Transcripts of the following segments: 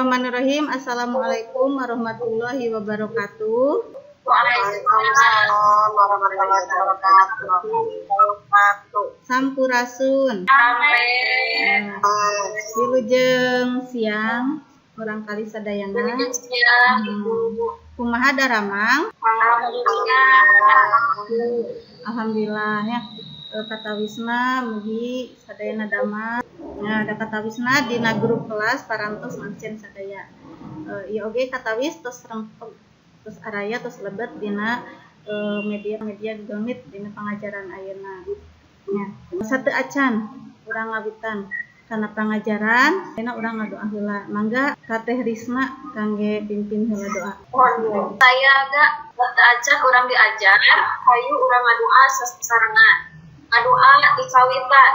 Bismillahirrahmanirrahim. Assalamualaikum warahmatullahi wabarakatuh. Waalaikumsalam warahmatullahi wabarakatuh. Sampurasun. Amin. Nah, wilujeng siang murangkalih sadayana. Wilujeng siang, Ibu. Kumaha daramang? Alhamdulillah. Alhamdulillah ya. Katawisna mugi sadayana damang. Nah, ada katawisna dina grup kelas parantos ngabsen sadaya. Ieu oge katawis tos rempeg, tos araya, tos lebet dina media-media Google Meet dina pangajaran ayeuna. Nya, sateuacan urang ngawitan kana pangajaran, ayeuna urang ngadoa heula. Mangga ka Teh Risma kangge pimpin heula doa. Saya agak acan urang diajar, hayu urang ngadoa sasarengan. Ngadoa dikawitan.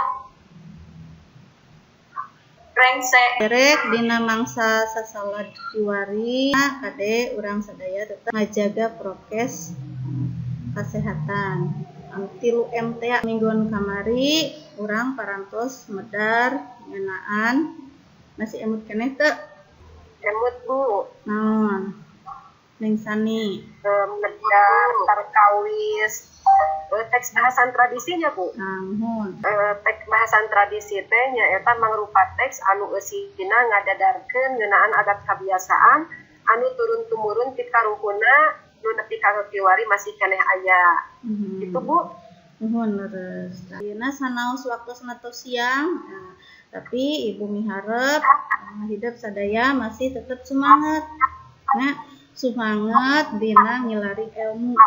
Rengse. Derek dina mangsa sasalad kiwari, kade urang sadaya tetep ngajaga prokes kesehatan. 3M teh. Mingguan kamari urang parantos medar ngeunaan, masih emut keneh teu? Emut, Bu. Naon, Neng Sani? Medar perkawis teks bahasan tradisinya, Bu. Namun. Teks bahasan tradisi teh nyaeta mangrupa teks anu eusina ngadadarkeun ngeunaan adat kebiasaan anu turun tumurun ti karuhuna nu nepi ka kiwari masih keneh aya. Itu, Bu. Nuhun, leres. Ayeuna sanaos waktosna tos siang, nah, tapi Ibu miharep hidep sadaya masih tetap semangat. Nah, semangat dina ngilari ilmu.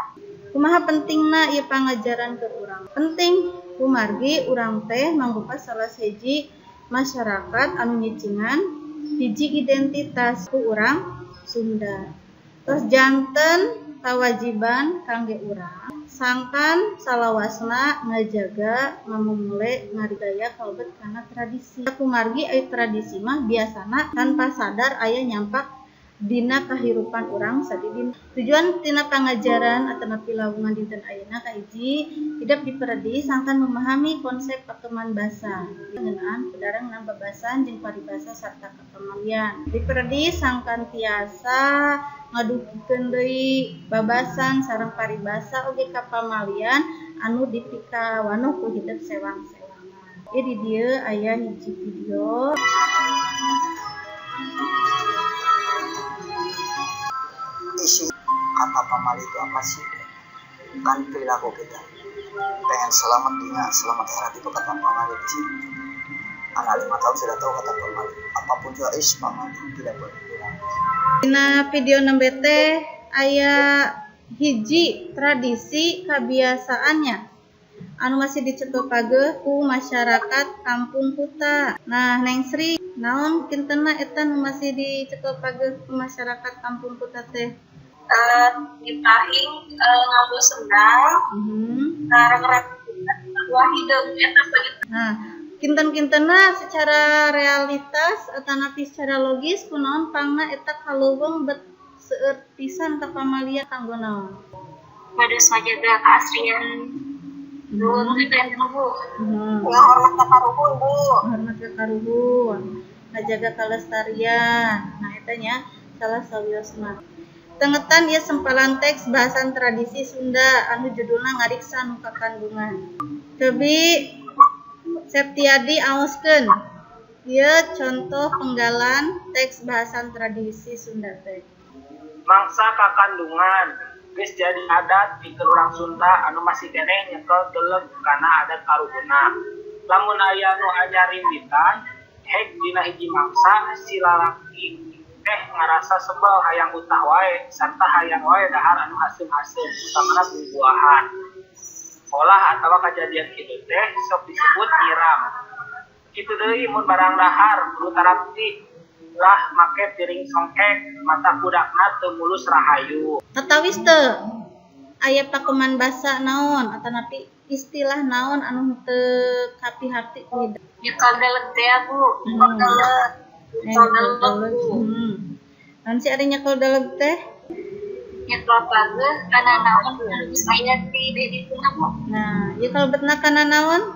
Kumaha pentingna ieu pangajaran ke urang? Penting kumargi urang teh mangrupa salah sahiji masyarakat anu nyicingan hiji identitas ku urang Sunda. Terus janten kawajiban kangge urang sangkan salawasna ngajaga, ngamumule, ngaridaya kalebet kana tradisi. Kumargi aya tradisi mah biasana tanpa sadar aya nyampak dina kahirupan urang sadidin. Tujuan tina pangajaran atanapi lawungan dinten ayeuna, kahiji, hidep diperedi sangkan memahami konsep pakeman basa ngeunaan pedarang babasan jeung paribasa sarta kapamalian. Diperedi sangkan tiasa ngadugikeun deui babasan sareng paribasa oge kapamalian anu dipikawanoh ku hidep sewang-sewangan. Ieu di dieu aya hiji video. Isi kata pamali itu apa sih? Kan perilaku kita pengen selamat dunia, selamat akhirat, itu kata pamali di sini. Anak 5 tahun sudah tahu kata pamali, apapun juga is pamali, tidak boleh bilang. Dina video nembe teh aya hiji tradisi kabiasaannya anu masih dicekel pageh ku masyarakat Kampung Kuta. Nah, Neng Sri, naon kintenna eta nu masih dicekel pageh ku masyarakat Kampung Kuta teh? Dipahing nganggo sendal, sareng buah hideung eta begitu. Nah, kinten-kintenna secara realitas atanapi secara logis kunaon pangna eta kaleuweung bet seueur pisan kapamalian, kanggo naon? Pados ngajaga keasrian nuhun teh, Bu. Ngahormat ka karuhun, Bu. Hormat ka karuhun, ngajaga kelestarian. Nah, eta nya salah sawiosna. Tengetan ieu sempalan teks bahasan tradisi Sunda anu judulna Ngariksa Nu Kakandungan. Cobi Septiadi aoskeun. Ieu contoh penggalan teks bahasan tradisi Sunda teh. Mangsa kakandungan geus jadi adat pikeun urang Sunda anu masih keneh nyekel deleg kana adat karuhunna. Lamun aya nu anyar rimbitan, hek dina hiji mangsa, si lalaki teh ngarasa sebel, hayang utah wae sarta hayang wae dahar anu haseum-haseum, utamana bubuahan. Olah atawa kajadian kitu teh sok disebut nyiram. Kitu deui mun barang dahar kudu tarapti, ulah make piring songkek, matak budakna teu mulus rahayu. Katawis teu aya pakeman basa naon atanapi istilah naon anu teu kapiharti ku hidep? Nyekel deleg teh, Bu. Nyekel deleg. Naon sih ari nyekel deleg teh? Nyekel pageh kana naon anu geus aya di dituna, Bu. Nah, ieu kalebetna kana naon?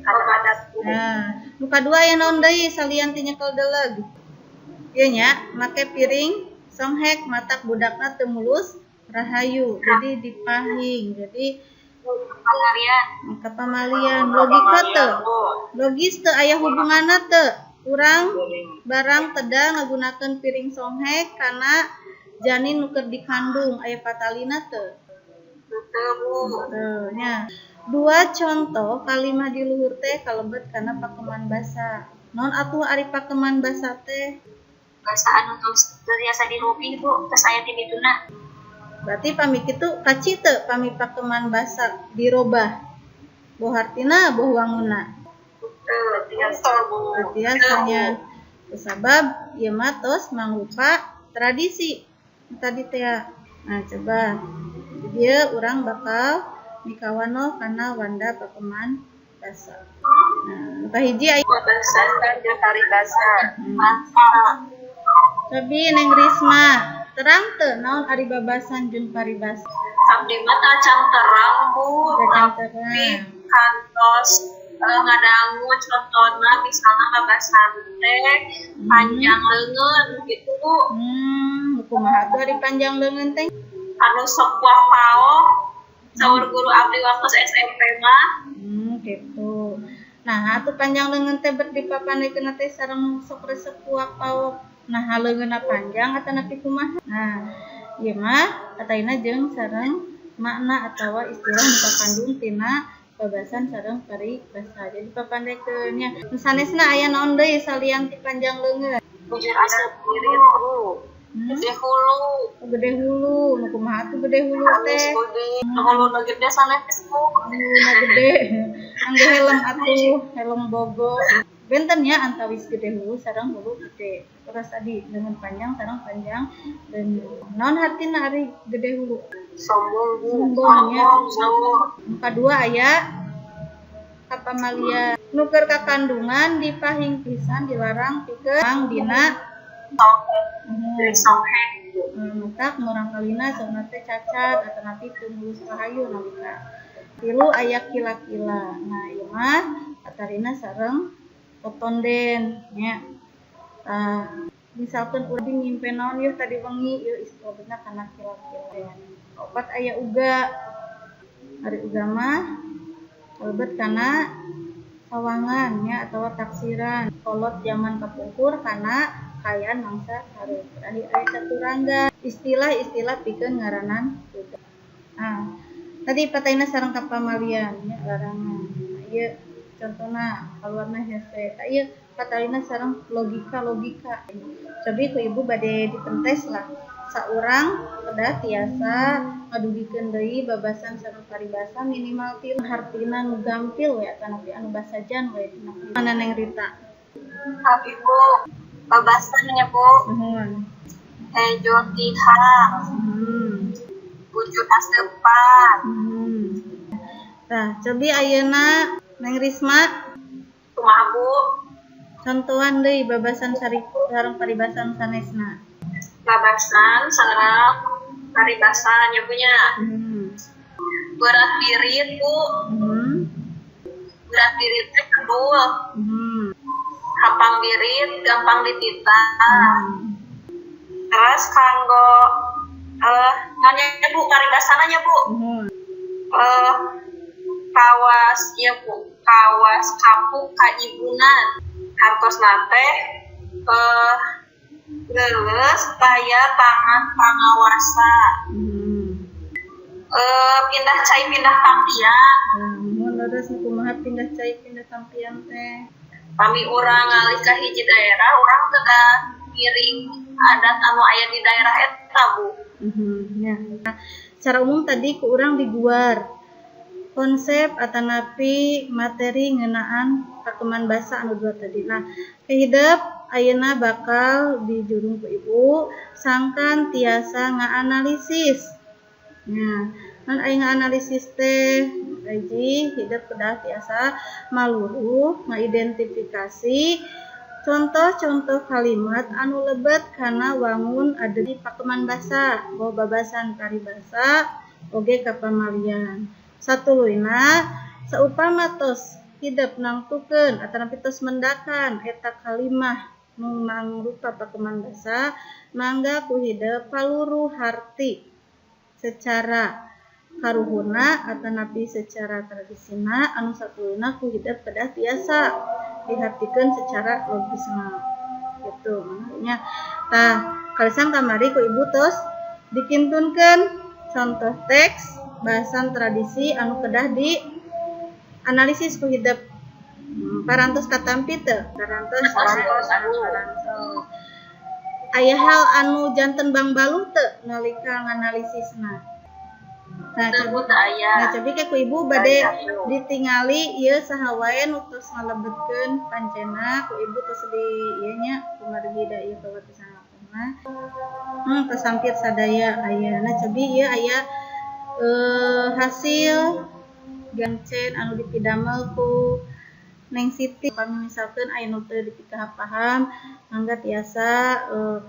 Kana adat, Bu. Nah, nu kadua aya naon deui salian ti nyekel deleg? Ieu nya make piring songhek matak budakna teu mulus rahayu. Jadi dipahing. Jadi Pamalian. Kapamalian logika teu? Logis teu, aya hubunganna teu? Urang barang teda ngagunakeun piring songhek kana janin nu keur dikandung, aya patalina teu? Teu, Bu. Teu nya. Dua contoh kalimah di luhur teh kalebet kana pakeman basa. Naon atuh ari pakeman basa teh? Basa anu tos teu tiasa dirubih, Bu, tos aya ti dituna. Berarti pami kitu kaci teu pami pakeman basa dirobah? Boh hartina boh wanguna. Teu Tiasa, Bu. Biasanya sabab ieu mah tos mangrupa tradisi tadi teh. Nah, coba di dieu urang bakal mikawanoh kana wanda pakeman basa. Nah, nu kahiji aya Babasan jeung paribasa. Cobi Neng Risma, terang teu naon ari babasan jeung paribasa? Abdi mah tacan terang, Bu. Tacan Tapi terang. Kantos ngadangu contohna, misalnya babasan teh panjang leungeun gitu, Bu. Kumaha tuh ari panjang leungeun teh? Anu sok buah paok saur guru abdi waktu SMP mah. Gitu. Nah, atuh panjang leungeun teh ber dipapandekeun teh sareng sok resep puak paok. Nah, leungeunna panjang atanapi kumaha? Nah, ieu mah kataina jeung sareng makna atawa istilah nu kakandung tina babasan sareng paribasa. Jadi papandekeun nya. Nu sanesna aya naon deui salian ti panjang leungeun? Bujur asep Pirit, Bu. Gede hulu. Oh, gede hulu. Nu kumaha tuh gede hulu teh? Hulu nu gede sanes, Bu. Huluna gede. Anggo helm atuh, helm bogo. Benten ya antawis gede hulu sareng hulu gede. Terus tadi dengan panjang sareng panjang dan naon hartina ari gede hulu? Sombong, Bu. Sombong ya. Sombong. Nu kadua aya kapamalian. Nu keur kakandungan dipahing pisan dilarang pikeun mang dina Songhek. Matak murangkalina sauna teh cacat atanapi teu mulus rahayu nalika. Tilu aya kila-kila. Nah, ieu mah katarina sareng totonden nya. Tah, misalkan urang ngimpen naon yeuh tadi wengi, ieu istilahna kana kila-kila. Opat aya uga. Ari uga mah kalebet kana sawangan nya atawa taksiran. Kolot zaman kapungkur kana kaayaan mangsa hareup. Terakhir aya caturangga, istilah-istilah pikeun ngaranan kuda. Nah, tadi pataina sareng kapamalian nya larangan. Nah, ieu contohna kaluarna hese. Tah, ieu patalina sareng logika-logika. Cobi ku ibu bade dipentes lah. Saurang kedah tiasa ngadugikeun deui babasan sareng paribasa minimal tilu hartina nu gampil we atanapi anu basajan we dina. Mana Neng Rita? Abi, Bu, babasan nya, Bu. Nuhun. Hejo tihang. Bujur aseupan. Tah, cobi ayeuna Neng Risma. Kumaha, Bu? Contohan deui babasan sareng paribasan sanesna. Babasan sareng paribasan nya, Bu, nya. Berat birit, Bu. Berat birit teh kedul. Hampang birit gampang dititah. Terus kanggo nanya, Bu, paribasana nya, Bu. Kawas ya, Bu, kawas kapuk kaibunan. Hartosna teh leuleus taya tangan pangawasa. Pindah cai pindah tampian. Mun leres nu kumaha pindah cai pindah tampian teh? Pami urang ngalih ka hiji daerah, urang kedah ngiring adat anu aya di daerah eta, Bu. Ya. Nah, secara umum tadi ku urang diguar konsep atanapi materi ngeunaan pakeman basa anu dua tadi. Nah, kehidep ayeuna bakal dijurung ku ibu sangkan tiasa ngaanalisis. Nah, non aya ngaanalisis teh hiji hidep kedah tiasa maluruh ngaidentifikasi contoh-contoh kalimat anu lebet kana wangun ada di pakeman basa, boh babasan paribasa oge kapamalian. Satuluyna saupama tos hidep nangtukeun atanapi tos mendakan eta kalimah nu mangrupa pakeman basa, mangga ku hidep paluruh harti secara karuhuna atanapi secara tradisina anu satuluyna ku hidep kedah tiasa dihartikeun secara logisna gitu makanya. Tah, kaleresan kamari ku ibu tos dikintunkeun contoh teks bahasan tradisi anu kedah di analisis ku hidep. Parantos katampi teu? Parantos? Parantos, Bu. Parantos. Aya hal anu janten bangbaluh teu nalika nganalisisna? Nah, Teu, cobi Bu, teu aya. Nah, cobi ke ku ibu bade Aya, Bu. ditingali ieu saha wae nu tos ngalebetkeun pancena ku ibu tos di ieu nya, kumargi da ieu kawatesan waktuna. Tos hampir sadaya aya. Nah, cobi ieu aya hasil gancen anu dipidamel ku Neng Siti. Pami misalkeun aya nu teu dipikahapaham, mangga tiasa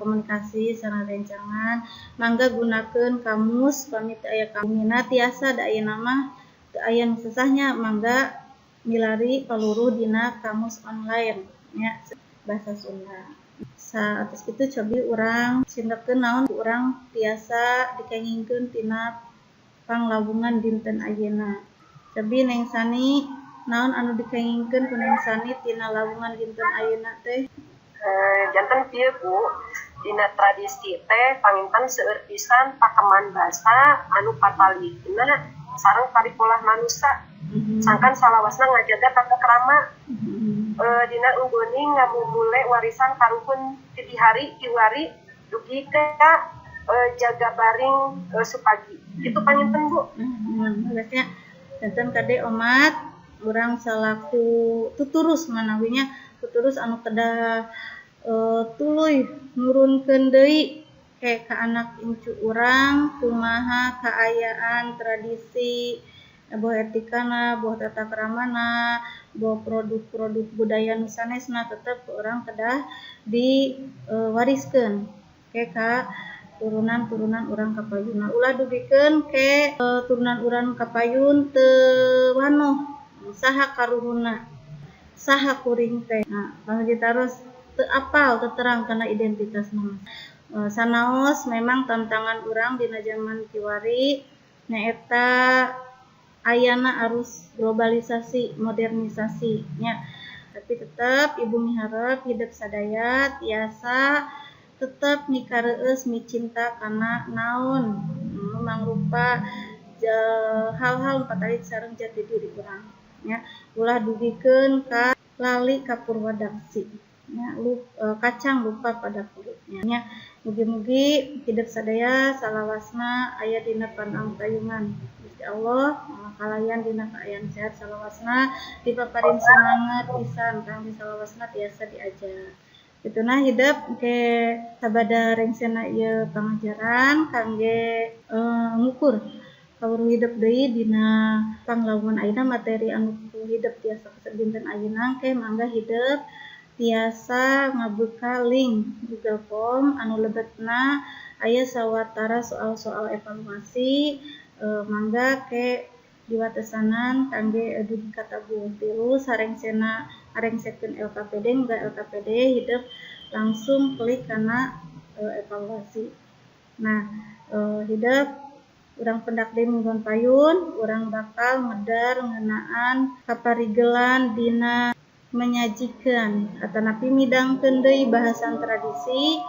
komunikasi sareng rencangan, mangga gunakeun kamus pami teu aya kamusna, tiasa da ayeuna mah teu aya nu susahnya, mangga milari paluruh dina kamus online nya bahasa Sunda. Saatos kitu, cobi urang cindekkeun naon urang tiasa dikengingkeun tina panglawungan dinten ayeuna. Cobi Neng Sani, naon anu dikengingkeun ku Neng Sani tina lawungan dinten ayeuna teh? Janten kieu, Bu, dina tradisi teh panginten seueur pisan pakeman basa anu patalina sareng paripolah manusa, sangkan salawasna ngajaga tata krama dina unggeuning ngamumule warisan karuhun ti bihari kiwari dugi ka jaga baring supagi. Itu panginten, Bu. Biasanya janten kade omat urang salaku tuturus manawinya tuturus anu kedah tuluy nurunkeun deui ke ka anak incu urang kumaha kaayaan tradisi, boh etikana, boh tata kramana, boh produk-produk budaya nu sanesna, tetep urang kedah diwariskeun ke ka turunan-turunan urang kapayunna, ulah dugikeun ke turunan urang kapayun teu wanoh saha karuhunna, saha kuring teh. Nah, pami ditaros teu apal, teu terang kana identitasna. Sanaos memang tantangan urang dina zaman kiwari nyaeta ayana arus globalisasi, modernisasi nya, tapi tetep ibu miharep hidep sadaya tiasa tetep mikareueus, micinta kana naon nu mangrupa hal-hal patali sareng jati diri urang nya, ulah dugikeun ka lali ka purwadaksi nya, kacang lupa pada kulitnya nya. Mugi-mugi hidep sadaya salawasna aya dina pangantayungan Gusti Allah, kalayan dina kaayaan sehat salawasna, dipaparin semangat pisan kangge salawasna tiasa diajar. Kitu nah hidep, ke sabada rengsena ieu pangajaran kangge ngukur kawruh hidep deui dina panglawungan ayeuna, materi anu ku hidep tiasa kasep dinten ayeuna. Ke mangga hidep tiasa ngabuka link Google Form anu lebetna aya sawatara soal-soal evaluasi, mangga ke diwatesanan kangge dugi ka tabuh 3 sarengsena arengsekeun LKPD. Muga LKPD hidep langsung klik kana evaluasi. Nah, hidep urang pendak deui mingguan payun, urang bakal medar ngeunaan kaparigelan dina menyajikan atanapi midangkeun deui bahasan tradisi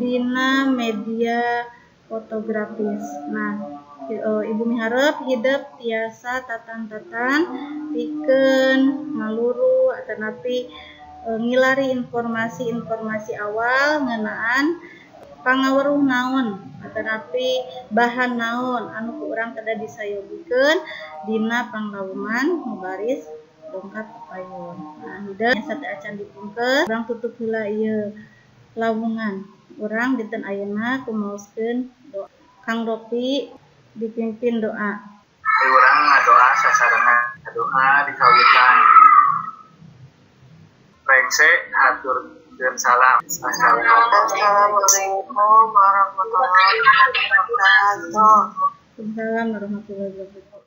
dina media fotografis. Nah, ibu miharep hidep tiasa tatan-tatan pikeun ngaluruh atanapi ngilari informasi-informasi awal ngeunaan pangaweruh naon atanapi bahan naon anu ku urang kedah disayogikeun dina panglawungan nu baris dongkap kapayun. Nah, hidep sateuacan dipungkes, urang tutup heula ieu lawungan urang dinten ayeuna kumaoskeun doa. Kang Ropi dipimpin doa. Urang ngadoa sasarengan, doa dikawitan. Rengse haturkeun salam. Assalamualaikum warahmatullahi wabarakatuh. Waalaikumsalam warahmatullahi wabarakatuh.